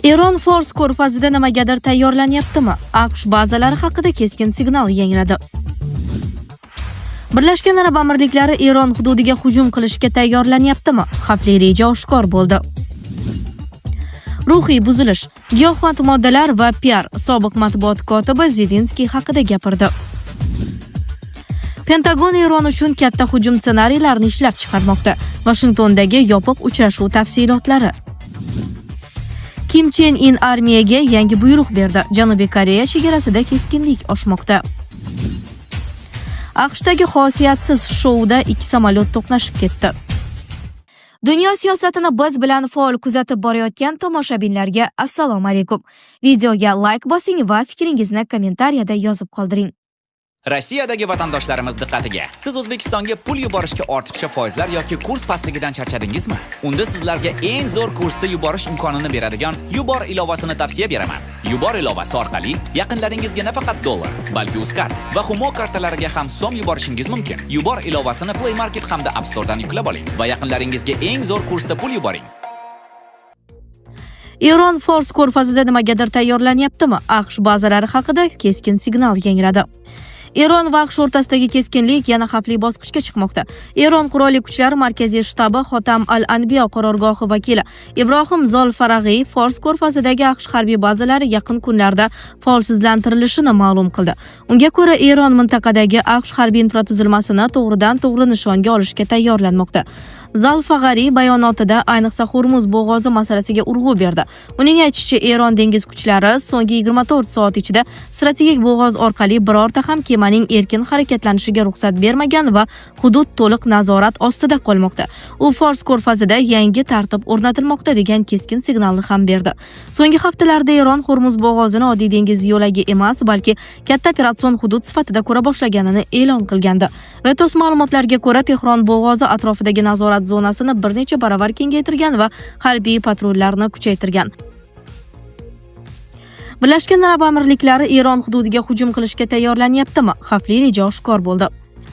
Eron Fors ko'rfazida nimagadir tayyorlanyaptimi? AQSh bazalari haqida keskin signal yangradi. Birlashgan Arab Amirliklari Eron hududiga hujum qilishga tayyorlanyaptimi? Xavfli reja oshkor bo'ldi. Ruhiy buzilish, giyohvand moddalar va piar, sobiq matbuot kotibi Zelenskiy haqida gapirdi. Pentagon Eron uchun katta hujum ssenariylarini ishlab chiqarmoqda. Vashingtondagi yopiq uchrashuv tafsilotlari. Kim Chen In armiyaga yangi buyruq berdi. Janubiy Koreya chegarasida keskinlik oshmoqda. AQShdagi xosiyatsiz shouda ikki samolyot to'qnashib ketdi. Dunyo siyosatini biz bilan faol kuzatib borayotgan tomoshabinlarga assalomu alaykum. Videoga like bosing va fikringizni kommentariyada yozib qoldiring. Rossiyadagi vatandoshlarimiz diqqatiga! Siz O'zbekistonga pul yuborishga ortiqcha foizlar yoki kurs pastligidan charchadingizmi? Unda sizlarga eng zo'r kursda yuborish imkonini beradigan Yubor ilovasini tavsiya beraman. Yubor ilovasi orqali yaqinlaringizga nafaqat dollar, balki Uzcard va Humo kartalariga ham so'm yuborishingiz mumkin. Yubor ilovasini Play Market hamda App Store'dan yuklab oling va yaqinlaringizga eng zo'r kursda pul yuboring. Eron Fors ko'rfazida nimagadir tayyorlanyaptimi? AQSh bazalari haqida keskin signal yangradi. Eron va AQSh o'rtasidagi keskinlik yana xavfli bosqichga chiqmoqda. Eron qurolli kuchlari markaziy shtabi Xotam al-Anbiyo qarorgohi vakili Ibrohim Zolfarag'iy Fors ko'rfazidagi AQSh harbiy bazalari yaqin kunlarda faolsizlantirilishini ma'lum qildi. Unga ko'ra, Eron mintaqadagi AQSh harbiy infratuzilmasini to'g'ridan-to'g'ri nishonga olishga tayyorlanmoqda. Zolfag'ariy bayonotida ayniqsa Hurmuz bo'g'ozi masalasiga urg'u berdi. Uning aytishicha, Eron dengiz kuchlari so'nggi 24 soat ichida strategik bo'g'oz orqali birorta ham kemaning erkin harakatlanishiga ruxsat bermagan va hudud to'liq nazorat ostida qolmoqda. U Fors ko'rfazida yangi tartib o'rnatilmoqda degan keskin signalni ham berdi. So'nggi haftalarda Eron Hurmuz bo'g'ozini oddiy dengiz yo'lagi emas, balki katta operatsion hudud sifatida ko'ra boshlaganini e'lon qilgandi. Reuters ma'lumotlariga ko'ra, Tehron bo'g'ozi atrofidagi nazorat zonasini bir necha baravar kengaytirgan va harbiy patrullarni kuchaytirgan. Birlashgan Arab Amirliklari Eron hududiga hujum qilishga tayyorlanyaptimi? Xavfli reja oshkor bo'ldi.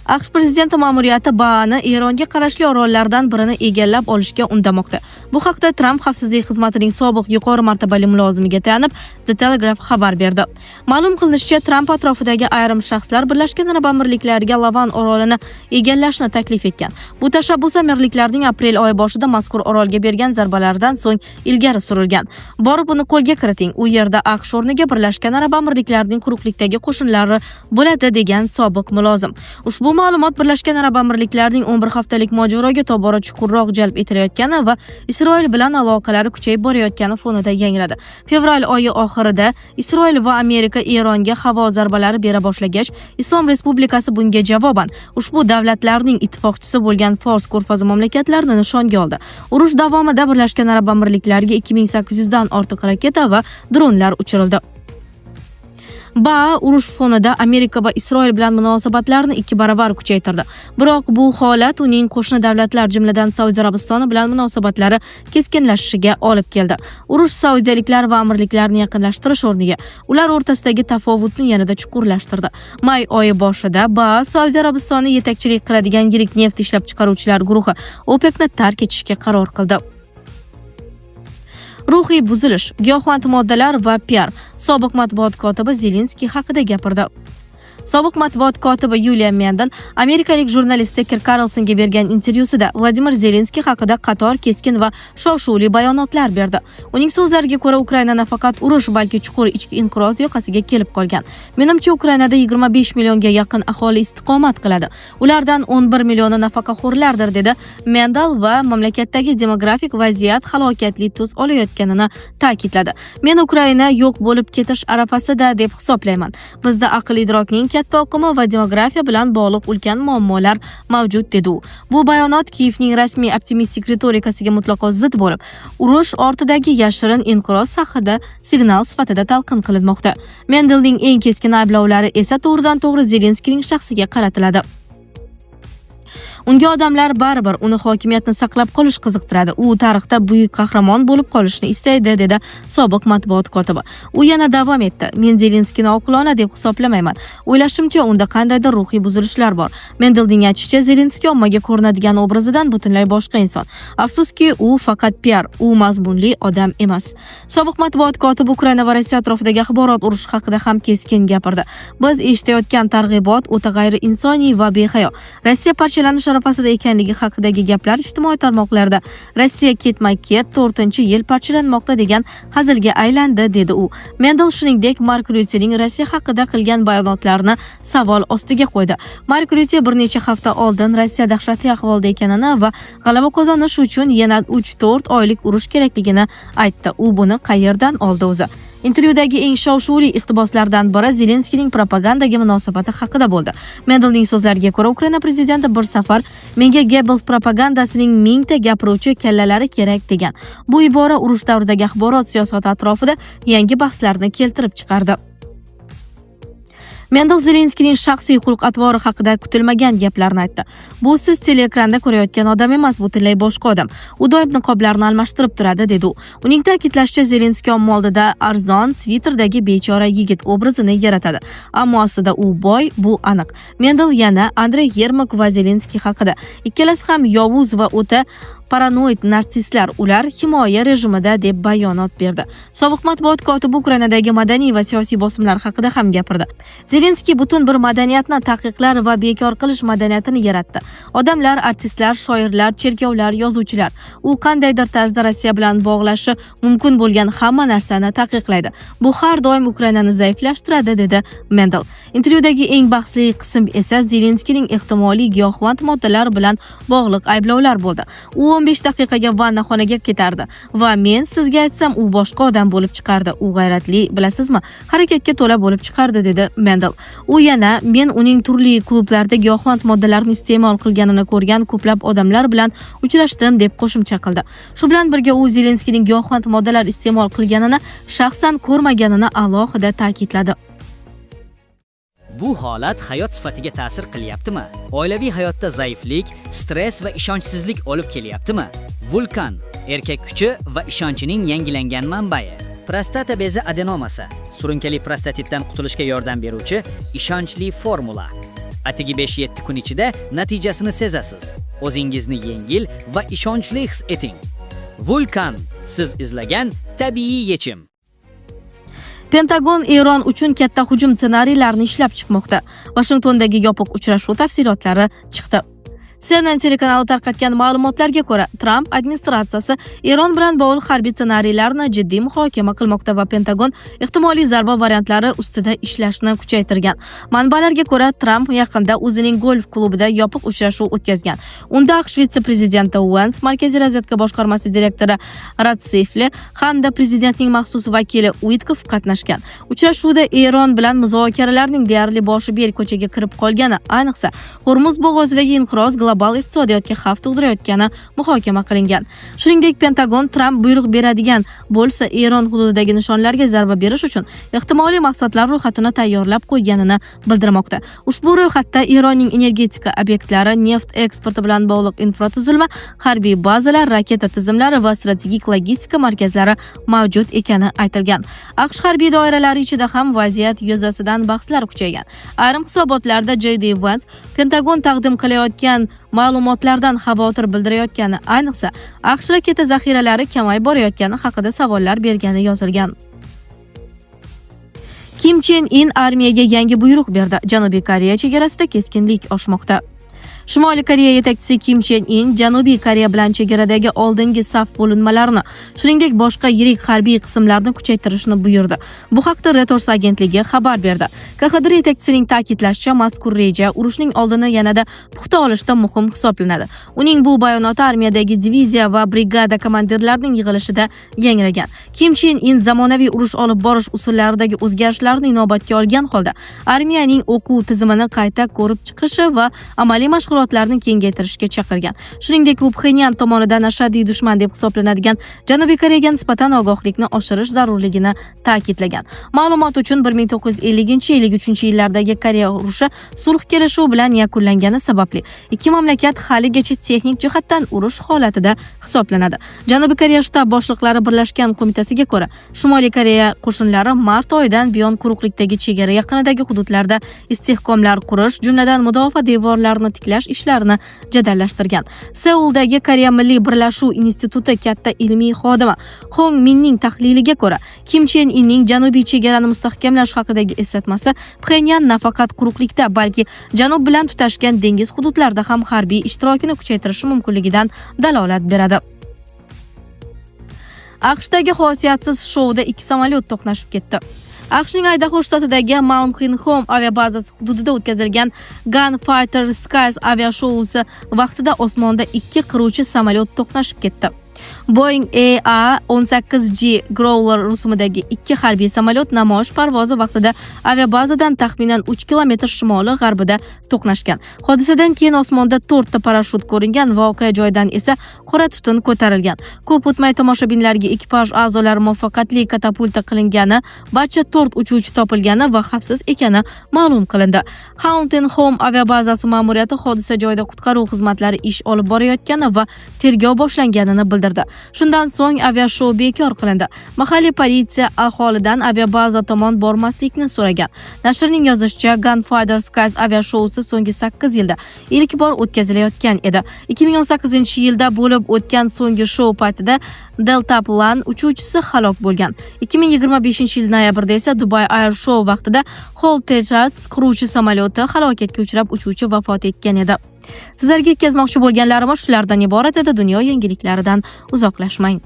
AQSh prezidenti ma'muriyati BAAni Eronga qarashli orollardan birini egallab olishga undamoqda. Bu haqda Tramp xavfsizlik xizmatining sobiq yuqori martabali mulozimiga tayanib The Telegraph xabar berdi. Ma'lum qilinishicha, Tramp atrofidagi ayrim shaxslar Birlashgan Arab Amirliklariga Lavan orolini egallashni taklif etgan. Bu tashabbus amirliklarning aprel oyi boshida mazkur orolga bergan zarbalaridan so'ng ilgari surilgan. "Borib uni qo'lga kiriting. U yerda AQSh o'rniga Birlashgan Arab Amirliklarining quruqlikdagi qo'shinlari bo'ladi", degan sobiq mulozim. Ushbu ma'lumot Birlashgan Arab Amirliklarining 11 haftalik mojaroga tobora chuqurroq jalb etilayotgani va Isroil bilan aloqalari kuchayib borayotgani fonida yangradi. Fevral oyi oxirida Isroil va Amerika Eronga havo zarbalari bera boshlagach, Islom Respublikasi bunga javoban ushbu davlatlarning ittifoqchisi bo'lgan Fors ko'rfazi mamlakatlarini nishonga oldi. Urush davomida Birlashgan Arab Amirliklariga 2800 dan ortiq raketa va dronlar uchirildi. BAA urush fonida Amerika va Isroil bilan munosabatlarni ikki baravar kuchaytirdi. Biroq bu holat uning qo'shni davlatlar, jumladan Saudiya Arabistoni bilan munosabatlari keskinlashishiga olib keldi. Urush saudiyaliklar va amirliklarni yaqinlashtirish o'rniga ular o'rtasidagi tafovutni yanada chuqurlashtirdi. May oyi boshida BAA Saudiya Arabistoni yetakchilik qiladigan yirik neft ishlab chiqaruvchilar guruhi OPECni tark etishga qaror qildi. Ruhiy buzilish, giyohvand moddalar va piar, sobiq matbuot kotibi Zelenskiy haqida gapirdi. Sobiq matbuot kotibi Yuliya Mendel amerikalik jurnalist Tucker Carlsonga bergan intervyusida Vladimir Zelenskiy haqida qator keskin va shov-shuvli bayonotlar berdi. Uning so'zlariga ko'ra, Ukraina nafaqat urush, balki chuqur ichki inqiroz yoqasiga kelib qolgan. "Menimcha, Ukrainada 25 millionga yaqin aholi istiqomat qiladi. Ulardan 11 millioni nafaqaxo'rlardir", dedi Mendel va mamlakatdagi demografik vaziyat halokatli tus olayotganini ta'kidladi. "Men Ukraina yo'q bo'lib ketish arafasida deb hisoblayman. Bizda aql idrokning katta oqimi va demografiya bilan bog'liq ulkan muammolar mavjud", dedi u. Bu bayonot Kiyevning rasmiy optimistik ritorikasiga mutlaqo zid bo'lib, urush ortidagi yashirin inqiroz haqida signal sifatida talqin qilinmoqda. Mendelning eng keskin ayblovlari esa to'g'ridan to'g'ri Zelenskiyning shaxsiga qaratiladi. Unga odamlar baribir, uni hokimiyatni saqlab qolish qiziqtiradi. U tarixda buyuk qahramon bo'lib qolishni istaydi, dedi sobiq matbuot kotibi. U yana davom etdi. Men Zelenskiyni oqilona deb hisoblamayman. O'ylashimcha, unda qandaydir ruhiy buzilishlar bor. Mendelning aytishicha, Zelenskiy ommaga ko'rinadigan obrazidan butunlay boshqa inson. Afsuski, u faqat piar, u mazmunli odam emas. Sobiq matbuot kotibi Ukraina va Rossiya atrofidagi axborot urushi haqida ham keskin gapirdi. Biz eshitayotgan targ'ibot o'ta g'ayriinsoniy va behayo. Rossiya parchalanish arafasida ekanligi haqidagi gaplar ijtimoiy tarmoqlarda Rossiya ketma-ket 4-yil parchalanmoqda degan hazilga aylandi, dedi u. Mendel shuningdek Mark Ryuttening Rossiya haqida qilgan bayonotlarini savol ostiga qo'ydi. Mark Ryutte bir necha hafta oldin Rossiya dahshatli ahvolda ekanini va g'alaba qozonish uchun yana 3-4 oylik urush kerakligini aytdi. U buni qayerdan oldi o'zi? Intervyudagi eng shov-shuvli iqtiboslardan biri Zelenskiyning propagandaga munosabati haqida bo'ldi. Mendelning so'zlariga ko'ra, Ukraina prezidenti bir safar menga Goebbels propagandasining mingta gapiruvchi kallalari kerak degan. Bu ibora urush davridagi axborot siyosati atrofida yangi bahslarni keltirib chiqardi. Mendel Zelenskiyning shaxsiy xulq-atvori haqida kutilmagan gaplarni aytdi. Bu siz teleekranda ko'rayotgan odam emas, butunlay boshqa odam. U doim niqoblarni almashtirib turadi, dedi u. Uning ta'kidlashicha, Zelenskiy omma oldida arzon sviterdagi bechora yigit obrazini yaratadi. Ammo aslida u boy, bu aniq. Mendel yana Andrey Yermak va Zelenskiy haqida. Ikkalasi ham yovuz va o'ta paranoid narsistlar, ular himoya rejimida, deb bayonot berdi. Sobiq matbuot kotibi Ukrainadagi madaniy va siyosiy bosimlar haqida ham gapirdi. Zelenskiy butun bir madaniyatni taqiqlar va bekor qilish madaniyatini yaratdi. Odamlar, artistlar, shoirlar, cherkovlar, yozuvchilar. U qandaydir tarzda Rossiya bilan bog'lashi mumkin bo'lgan hamma narsani taqiqlaydi. Bu har doim Ukrainani zaiflashtiradi, dedi Mendel. Intervyudagi eng bahsli qism esa Zelenskiyning ehtimoliy giyohvand moddalar bilan bog'liq ayblovlar bo'ldi. U 15 daqiqaga vannaxonaga ketardi va men sizga aytsam, u boshqa odam bo'lib chiqardi. U g'ayratli, bilasizmi, harakatga to'la bo'lib chiqardi, dedi Mendel. U yana men uning turli klublarda giyohvand moddalarni iste'mol qilganini ko'rgan ko'plab odamlar bilan uchrashdim, deb qo'shimcha qildi. Shu bilan birga u Zelenskiyning giyohvand moddalar iste'mol qilganini shaxsan ko'rmaganini alohida ta'kidladi. Bu holat hayot sifatiga ta'sir qilyaptimi? Oilaviy hayotda zaiflik, stress va ishonchsizlik olib kelyaptimi? Vulkan erkak kuchi va ishonchining yangilangan manbai. Prostata bezi adenomasi, surunkali prostatitdan qutulishga yordam beruvchi ishonchli formula. Atigi 5-7 kun ichida natijasini sezasiz. O'zingizni yengil va ishonchli his eting. Vulkan siz izlagan tabiiy yechim. Pentagon Eron uchun katta hujum ssenariylarini ishlab chiqmoqda. Vashingtondagi yopiq uchrashuv tafsilotlari chiqdi. CNN telekanali tarqatgan ma'lumotlarga ko'ra, Tramp administratsiyasi Eron bilan bog'liq harbiy ssenariylarni jiddiy muhokama qilmoqda va Pentagon ehtimoliy zarba variantlari ustida ishlashni kuchaytirgan. Manbalarga ko'ra, Tramp yaqinda o'zining golf klubida yopiq uchrashuv o'tkazgan. Unda AQSh vitse-prezidenti Vance, Markaziy razvedka boshqarmasi direktori Ratsifle hamda prezidentning maxsus vakili Uitkov qatnashgan. Uchrashuvda Eron bilan muzokaralarning deyarli boshi berk ko'chaga kirib qolgani, ayniqsa Hormuz bo'g'ozidagi inqiroz global iqtisodiyotga xavf tug'dirayotgani muhokama qilingan. Shuningdek, Pentagon Tramp buyruq beradigan bo'lsa, Eron hududidagi nishonlarga zarba berish uchun ehtimoliy maqsadlar ro'yxatini tayyorlab qo'yganini bildirmoqda. Ushbu ro'yxatda Eronning energetika obyektlari, neft eksporti bilan bog'liq infratuzilma, harbiy bazalar, raketa tizimlari va strategik logistika markazlari mavjud ekani aytilgan. AQSh harbiy doiralari ichida ham vaziyat yuzasidan bahslar kuchaygan. Ayrim hisobotlarda J.D. Vance Pentagon taqdim qilayotgan ma'lumotlardan xavotir bildirayotgani, ayniqsa AQSh raketa zaxiralari kamayib borayotgani haqida savollar bergani yozilgan. Kim Chen In armiyaga yangi buyruq berdi. Janubiy Koreya chegarasida keskinlik oshmoqda. Shimoliy Koreya yetakchisi Kim Chen In Janubiy Koreya bilan chegaradagi oldingi saf bo'linmalarini, shuningdek boshqa yirik harbiy qismlarni kuchaytirishni buyurdi. Bu haqda Reuters agentligi xabar berdi. KXDR yetakchisining ta'kidlashicha, mazkur reja urushning oldini yanada puxta olishda muhim hisoblanadi. Uning bu bayonoti armiyadagi diviziya va brigada komandirlarining yig'ilishida yangragan. Kim Chen In zamonaviy urush olib borish usullaridagi o'zgarishlarni inobatga olgan holda armiyaning o'quv tizimini qayta ko'rib chiqishi va amaliy mashg'ulotlarni Mashg'ulotlarni kengaytirishga chaqirgan. Shuningdek, u Pxenyan tomonidan ashaddiy dushman deb hisoblanadigan Janubiy Koreyaga nisbatan ogohlikni oshirish zarurligini ta'kidlagan. Ma'lumot uchun, 1950-53 yillardagi Koreya urushi sulh kelishuvi bilan yakunlangani sababli ikki mamlakat haligacha texnik jihatdan urush holatida hisoblanadi. Janubiy Koreya shtab boshliqlari birlashgan qo'mitasiga ko'ra, Shimoliy Koreya qo'shinlari mart oyidan buyon quruqlikdagi chegara yaqinidagi hududlarda istehkomlar qurish, jumladan mudofaa devorlarini tiklash ishlarini jadallashtirgan. Seuldagi Koreya Milliy birlashuv instituti katta ilmiy xodimi Hong Minning tahliliga ko'ra, Kim Chen Inning janubiy chegarani mustahkamlash haqidagi eslatmasi Pxenyan nafaqat quruqlikda, balki janub bilan tutashgan dengiz hududlarida ham harbiy ishtirokini kuchaytirishi mumkinligidan dalolat beradi. AQShdagi xosiyatsiz shouda ikki samolyot to'qnashib ketdi. AQShning Aydaho shtatidagi Mountain Home aviabazasi hududida o'tkazilgan Gunfighter Skies aviashousi vaqtida osmonda ikki qiruvchi samolyot to'qnashib ketdi. Boeing EA-18G Growler rusumidagi ikki harbiy samolyot namoyish parvozi vaqtida aviabazadan taxminan 3 kilometr shimoli g'arbida to'qnashgan. Hodisadan keyin osmonda to'rtta parashyut ko'ringan, voqea joyidan esa qora tutun ko'tarilgan. Ko'p o'tmay tomoshabinlarga ekipaj a'zolari muvaffaqiyatli katapulta qilingani, barcha to'rt uchuvchi topilgani va xavfsiz ekani ma'lum qilindi. Mountain Home aviabazasi ma'muriyati hodisa joyida qutqaruv xizmatlari ish olib borayotgani va tergov boshlanganini bildirdi. Shundan so'ng aviashou bekor qilindi. Mahalliy politsiya aholidan aviabaza tomon bormaslikni so'ragan. Nashrning yozishicha, Gunfighter Skies aviashousi so'nggi 8 yilda ilk bor o'tkazilayotgan edi. 2018 yilda bo'lib o'tgan so'nggi shou paytida Deltaplan uchuvchisi halok bo'lgan. 2025 yil noyabrda esa Dubai Air Show vaqtida HAL Tejas qiruvchi samolyoti halokatga uchrab, uchuvchi vafot etgan edi. Sizlarga yetkazmoqchi bo'lganlarimiz shulardan iborat edi. Dunyo yangiliklaridan uzoqlashmang.